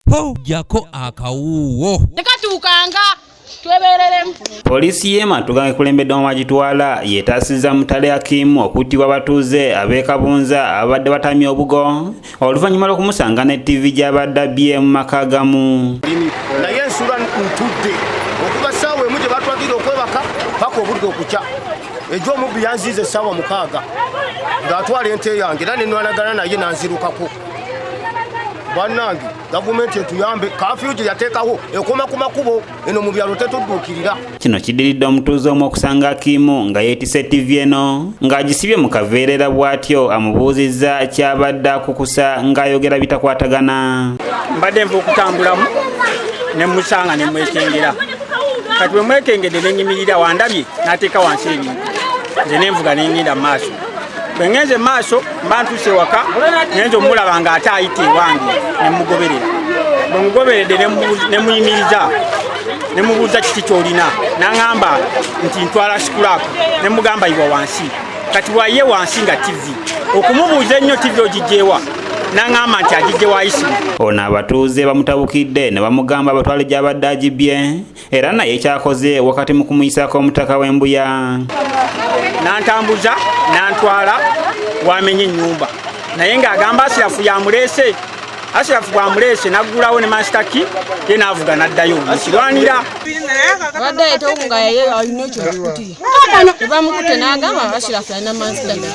Ho, jako akawuuwo. Tekatuukanga twebereremu. Poliisi y'e Matuga ekulembeddwa Magitwala yeetaasizza Mutale Hakim okuttibwa abatuuze ab'e Kabunza ababadde batamye obugo oluvannyuma lw'okumusanga ne ttivi gy'abadde abbye mu maka agamu. Naye ensula ntudde okuva ssaawa emu gye batwagira okwebaka paka obudde okukya. Ejo omubbi yanziiza essaawa 6 ng'atwala ente yange era ne nnwanagana naye n'anzirukako. Bannange gavumenti etuyambe, kaafiyu gye yateekawo ekoma ku makubo, eno mu byalo tetudduukirira. Kino kiddiridde omutuuze omu okusanga Hakimu nga yeetisse ttivi eno ng'agisibye mu kaveera bw'atyo amubuuzizza ky'abadde akukusa ng'ayogera bitakwatagana. Mbadde nva okutambulamu ne musanga ne mwekengera. Kati bwe mwekengedde ne nnyimirira wandabye n'ateeka wansi ebintu. Nze ne nvuga ne ngenda mu maaso. Bwe ngenze mu maaso mba ntuuse waka ngenze omulaba ng'ate ayita ewange ne mugoberera. Bwe mugoberedde ne muyimiriza ne mubuuza kiki ky'olina n'aŋŋamba nti ntwala sikulaapu ne mugamba yiwa wansi. Kati waye wansi nga TV okumubuuza ennyo TV ogiggyewa n'aŋŋamba nti agiggye wa Isima. Ono abatuuze bamutabukidde ne bamugamba abatwale gy'abadde agibbye era naye kyakoze wakati mu kumuyisaako omutaka w'embuya. N'antambuza n'antwala wamenye ennyumba naye ng'agamba Asirafu yamuleese. Asirafu bw'amuleese n'aggulawo ne Master Key ye n'avuga n'addayo mukirwanira. Abadde ayitawo nga ye alina ekyo ekikutiya. Ne bamukutte n'agamba Asirafu alina Master Key.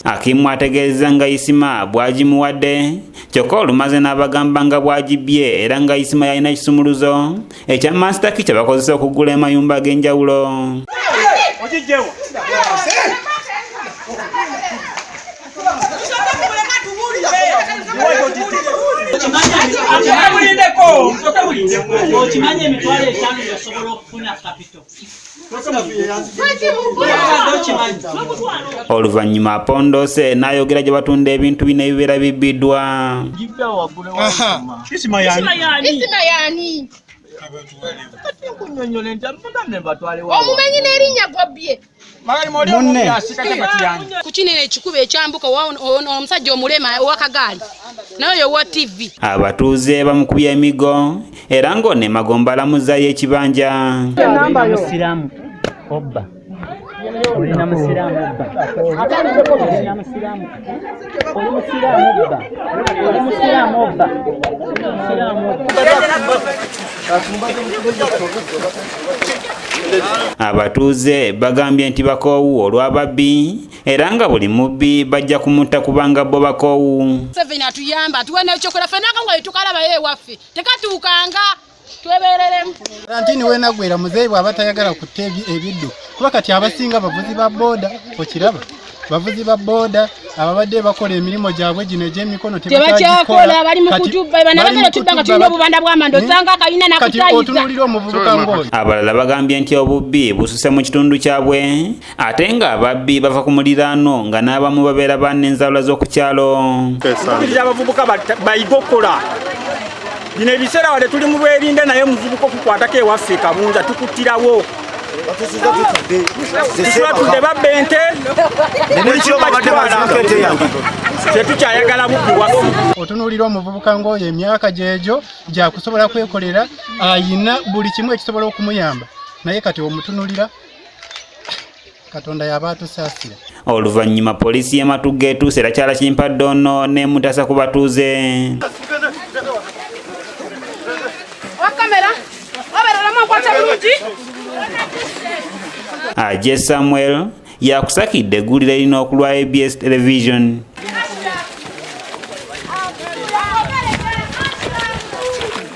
Hakimu ategeezezza nga Isima bw'agimuwadde kyokka olumaze n'abagamba nga bw'agibbye era nga Isima yalina ekisumuluzo ekya Master Key kye bakozesa okugula amayumba ag'enjawulo. Okimanyi emitwalo etaano yasobola okufuna kapito. Oluvannyuma apondoose n'ayogera gye batunda ebintu bino ebibeera bibbiddwa. Isima yani? Omumenyi n'erinnya gwabbye. Munne. Ku kinene ekikuba ekyambuka omusajja omulema ow'akagaali naye owa TV. Abatuuze bamukubye emigo era ng'ono emagombe alamuzaayo ekibanja. Musiraamu obba. Olina musiraamu obba. Olina musiraamu. Oli musiraamu obba. Oli musiraamu obba. Musiraamu obba. Abatuuze bagambye nti bakoowu olw'ababbi era nga buli mubbi bajja kumutta kubanga bo bakoowu. Museveni atuyamba atuwe n'ekyokola ffenna nga tukalabayo ewaffe tekatuukanga twebereremu. Karantini weenagwera muzeeyi bw'aba tayagala kutta ebiddu kuba kati abasinga bavuzi ba booda okiraba bavuzi ba booda ababadde bakola emirimu gyabwe gino egy'emikono tebakyakola bali mu kutubba bana bagala tubba nga tulina obubanda bw'amanda osanga akalina nakutayiza. Kati otunuulira omuvubuka ng'oyo. Abalala bagambye nti obubbi bususe mu kitundu kyabwe ate ng'ababbi bava ku muliraano nga n'abamu babeera bannenzaalwa z'oku kyalo. Nkubiriza abavubuka bayige okukola. Bino ebiseera wadde tuli mu bwerinde naye omuvubuka okukwatako ewaffe Kabunza tukuttirawo. Tusula tudde babba ente, buli kimu bakitwala. Tetukyayagala bubbi waffe. Otunuulira omuvubuka ng'oyo emyaka gyegyo gyakusobola kwekolera ayina buli kimu ekisobola okumuyamba naye kati omutunuulira Katonda yaba atusaasira. Oluvannyuma poliisi y'e Matugga etuuse era kyala kimpadde ono n'emutaasa ku batuuze. Aje Samuel yakusakidde eggulire lino okulwa ABS Television.